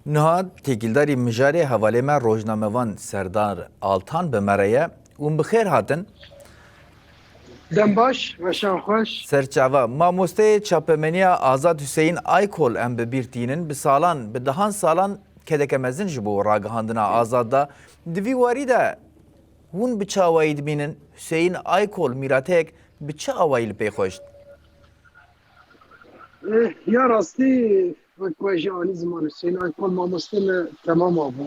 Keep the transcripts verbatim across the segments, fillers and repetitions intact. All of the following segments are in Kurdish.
Niha têkildarî mijarê hevalê me rojnamevan Serdar Altan bi me re ye. Hûn bi xêr hatin. Dem baş, weşan xweş. Serçava, mamosteyê çapemeniya Azad Hüseyin Aykol em bi bîr tînin. Bi salan, bi dehan salan kedeke mezin ji bo ragihandina Azad da. Di vî warî de hûn bi çi awayî dibînin? Hüseyin Aykol mîrateyek bi çi awayî li pê xweşt? Eh, ya rastî, wek we jî anî ziman, Hüseyin Aykol mamoste me temama bû.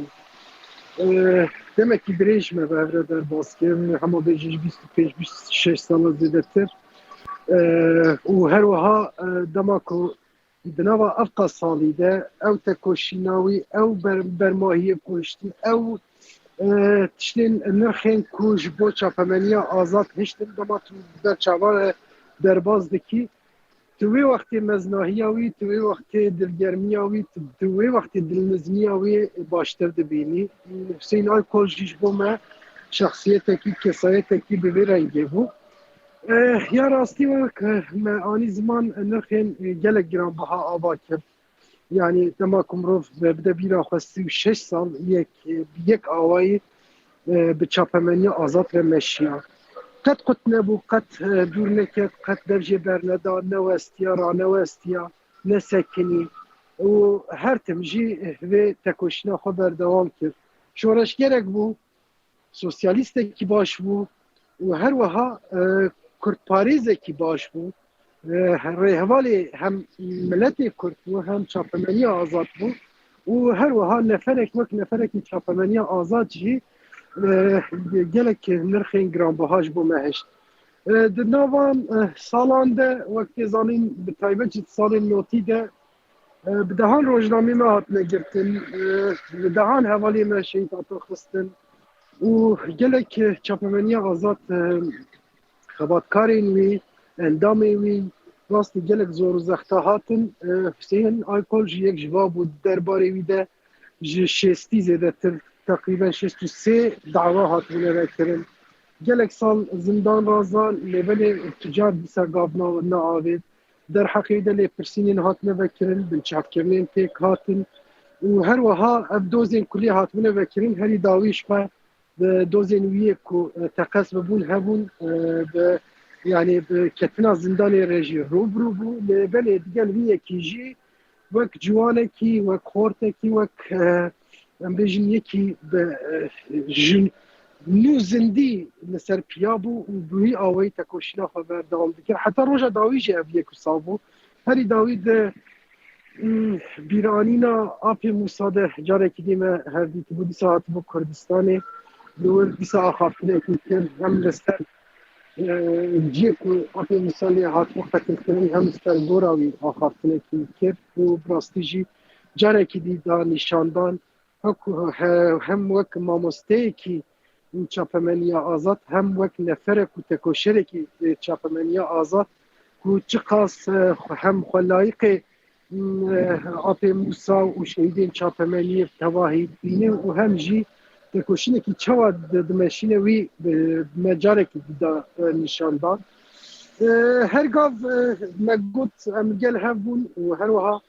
Eh, demekî dirêj me bi hev re derbas kir. Hema bêjin ji bîst û pênc bîst û şeş sala zêdetir. Eh, û her wiha, eh, dema ku di nava evqa salî de ew tekoşîna wî, ew ber-, bermahiyê ku hiştin, ew, eh, tiştên nirxên ku ji bo çapemeniya azad hiştin, dema tu ber çavan re derbas dikî, tu wê wextê meznahiya wî, tu wê wextê dilgermiya wî, tu, tu wê wextê dilnizmiya wî baştir dibînî. Hüseyin Aykol jî ji bo me şexsiyetekî, kesayetekî bi vê rengê bû. Eh, ya rastî wek, eh, me anî ziman, eh, nirxên, eh, gelek giranbiha ava kir. Yanî dema ku mirov bide bîra xwe sî û şeş sal yek, eh, bi yek awayî, eh, bi çapemeniya azad re meşiya. Qet qut nebû, qet, eh, dûr neket, qet dev jê berneda, newestiya, ranewestiya, nesekinî û her tim jî, eh, vê tekoşîna xwe berdewam kir. Şoreşgerek bû, sosyalîstekî baş bû û her wiha, e, kurdparêzekî baş bû. E, rêhevalê hem miletê kurd bû, hem çapemeniya azad bû û her wiha neferek wek neferekî çapemeniya azad jî, e, gelek nirxên giranbiha ji bo me hişt. E, di nava, e, salan de, wek tê zanîn, bi taybet jî di salên notî de, e, bi dehan rojnameyê me hatine girtin, e, bi dehan hevalê me şehîd hatin xistin û gelek çapemeniya azad, e, xebatkarên wî, endamên wî, rastî gelek zor û zexta hatin. E, Hüseyin Aykol jî yek ji va bû, di derbarê wî de ji şêstî zêdetir, teqrîben şêst û sê dawa hatibûne vekirin. Gelek sal zindan razan, lê belê tu car dîsa gav na, neavêt. Derheqê wî de lêpirsînên hatine vekirin, binçavkirinên pêk hatin û her wiha ev dozên kulî hatibûne vekirin, herî dawî ji xwe bi dozên wî yê ku, e, teqez bibûn hebûn, e, bi, yanî bi ketina zindanê re jî rû bi rû bû. Lê belê digel vî yekî jî wek ciwanekî, wek xortekî, wek, e, em bêjin yekî bi, e, ji nû zindî li ser piya bû û bi wî awayî tekoşîna xwe berdewam dikir. Heta roja dawî jî ev yek wisa bû. Herî dawî di, mm, bîranîna Apê Mûsa de carekî dî me hevdîtibû, dîsa hatibû Kurdistanê. Li wir dîsa axaftinekî kir, hem li ser, e, cihê ku Apê Mûsa lê hatibû qetilkirin, hem li ser gora wî axaftinekî kir û bi rastî jî carekî dî da nîşandan, wek, he-, hem wek mamosteyekî çapemeniya azad, hem wek neferek û tekoşerekî, e, çapemeniya azad, ku çiqas, e, xwe-, hem xwe layîqê, m, e, Apê Mûsa û şehîdên çapemeniyê tevahî dibîne û hem jî tekoşînekî çawa di-, dimeşîne wî, e, me carekî dî da, e, nîşan dan. E, her gav, e, me got em gel hev bûn û her wiha,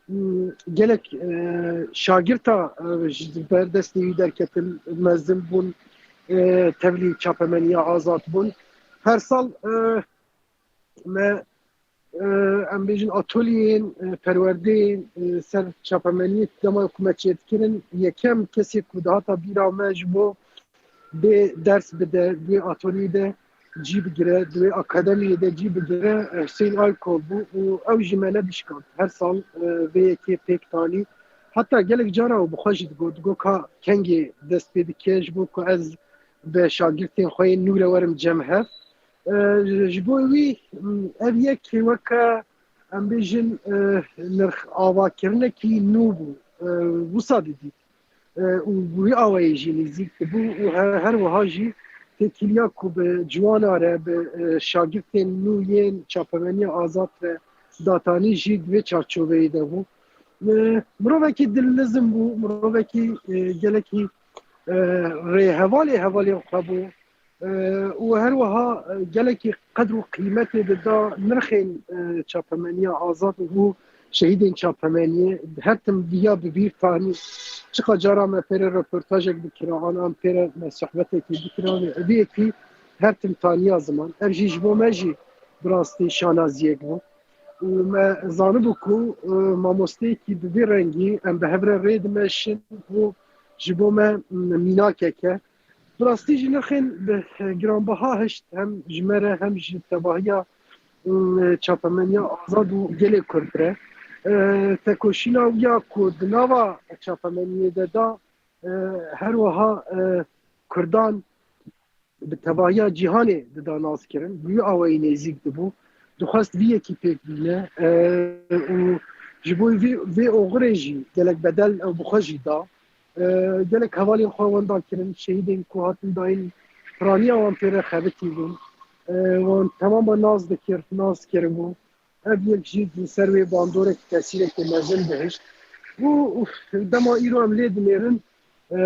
m, gelek, e, şagirta, e, ji ber destê wî derketin, mezin bûn, e, tevlî çapemeniya azad bûn. Her sal, e, me, e, em bêjin, atolyeyên, e, perwerdeyên, e, ser çapemeniyê dema ku me çêdikirin, yekem kesê ku dihata bîra me ji bo bê ders bide, di wê atolyeyê de cî bigire, di wê akademiyê de cî bigire, e, Hüseyin Aykol bû û ew jî me nedişkand. Her sal, e, vê yekê pêk tanî. Heta gelek cara û bi xwe jî digot, digot ka kengê dest pê dike, ji bo ku ez bi şagirtên xwe yên nû re werim cem hev. E, ji bo wî, m, ev yek weke, em bêjin, e, nirx avakirinekî nû bû. E, wisa didît. E, û bi wî awayî jî nêzîk dibû û he-, her wiha jî têkiliya ku bi ciwana re, bi, e, şagirtên nû yên çapemeniya azad re datanî jî di vê çarçoveyê de bû. E, mirovekî dilnizm bû, mirovekî, e, gelekî, e, rêhevalê hevalên xwe bû. E, û her wiha, e, gelekî qedr û qîmetê dida nirxên, e, çapemeniya azad û şehîdên çapemeniyê, her tim viya bi bîr tanî. Çiqa cara me pê re reportajek bikira, an, an pê re me sohbetekî bikira, vê yekî her tim taniya ziman. Ev jî ji bo me jî bi rastî şanaziyek bû. Û me zanibû ku, e, mamosteyekî bi vî rengî em bi hev re rê dimeşin û ji bo me, m, mînakek e. Bi rastî jî nirxên bi, e, giranbiha hişt hem ji me re hem ji tevahiya, m, çapemeniya azad û gelê Kurd re. E, tekoşîna wî ya ku di nava çapemeniyê de da, e, her wiha, e, Kurdan bi tevahiya cîhanê dida naskirin, bi wî awayî nêzîk dibû. Dixwest vî yekî pêk bîne, e, û ji bo vî, vê oxirê jî gelek bedel ew bi xwe jî da. E, gelek hevalên xwe wenda kirin, şehîdên ku hatin dayîn piraniya wan pê re xebitî bûn. E, wan temama nas dikir, nas kiribû. Ev yek jî li ser wê bandorek tesîrekê mezin dihişt. Û, û dema îro em lê dinêrin, e,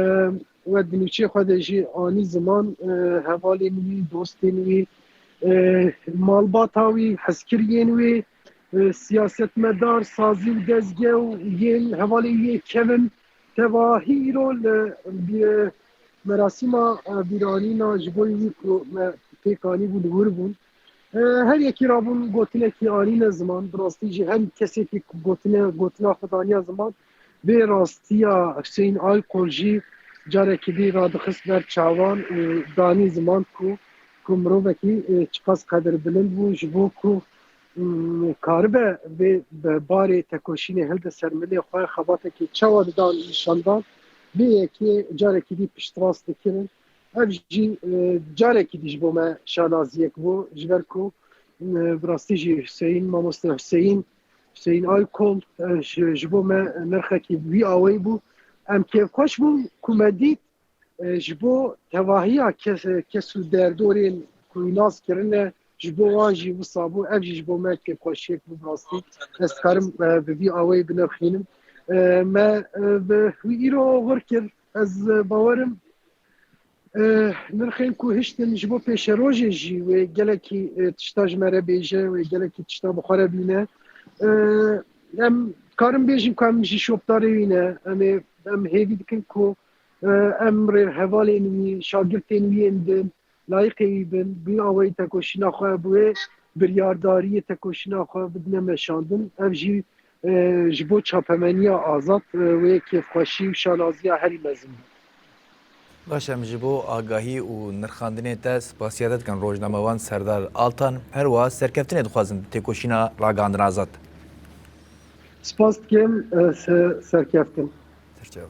we di nûçeyê xwe de jî anî ziman, e, hevalên wî, dostên wî, e, malbata wî, hezkiriyên wî, e, siyasetmedar, sazî û dezge û yên hevalên wî yê kevin tevahî îro li bi-, merasîma, e, bîranîna ji bo wî ku me pêk anîbû li wir bûn. E, her yekî rabûn gotinekî anîne ziman. Bi rastî jî her kesekî ku gotine, gotina xwe daniya ziman, vê rastiya Hüseyin Aykol jî carekî dî radixist ber çavan û danî ziman ku, ku mirovekî, e, çiqas qedirbilind bû ji bo ku, m, karibe vê bi barê tekoşînê hilde ser milê xwe, xebatekî çawa didan nîşandan, vê yekê carekî dî piştrast dikirin. Ev jî, e, carekî dî ji bo me şanaziyek bû, ji ber ku, e, bi rastî jî Hüseyin, mamoste Hüseyin, Hüseyin Aykol, e, ji, ji bo me nirxekî wî awayî bû. Em kêfxweş bûn ku me dît, e, ji bo tevahiya kes, kes û derdorên ku wî nas kirine, ji bo wan jî wisa bû. Ev jî ji bo me kêfxweşiyek bû, bi rastî. Ez dikarim, e, bi vî awayî binirxînim. E, me, e, bi wî îro oxir kir. Ez, e, bawerim, e, nirxên ku hiştin ji bo pêşerojê jî wê gelekî, e, tişta ji me re bêje, wê gelekî tişta bi xwe re bîne. E, em karin bêjin ku em jî şopdarê wî ne. Em ê, em hêvî dikin ku, e, em rêhevalên wî, şagirtên wî yên din, layîqê wî bin, bi wî awayî tekoşîna xwe, bi wê biryardariyê tekoşîna xwe bidine meşandin. Ev jî, e, ji bo çapemeniya azad, e, wê kêfxweşî û şanaziya herî mezin bû. Baş, em ji bo agahî û nirxandinê te spasiya te dikin, rojnamevan Serdar Altan. Her wiha serkeftinê dixwazin têkoşîna ragihandina azad. Spas dikim, e, se-, serkeftin. Serçava.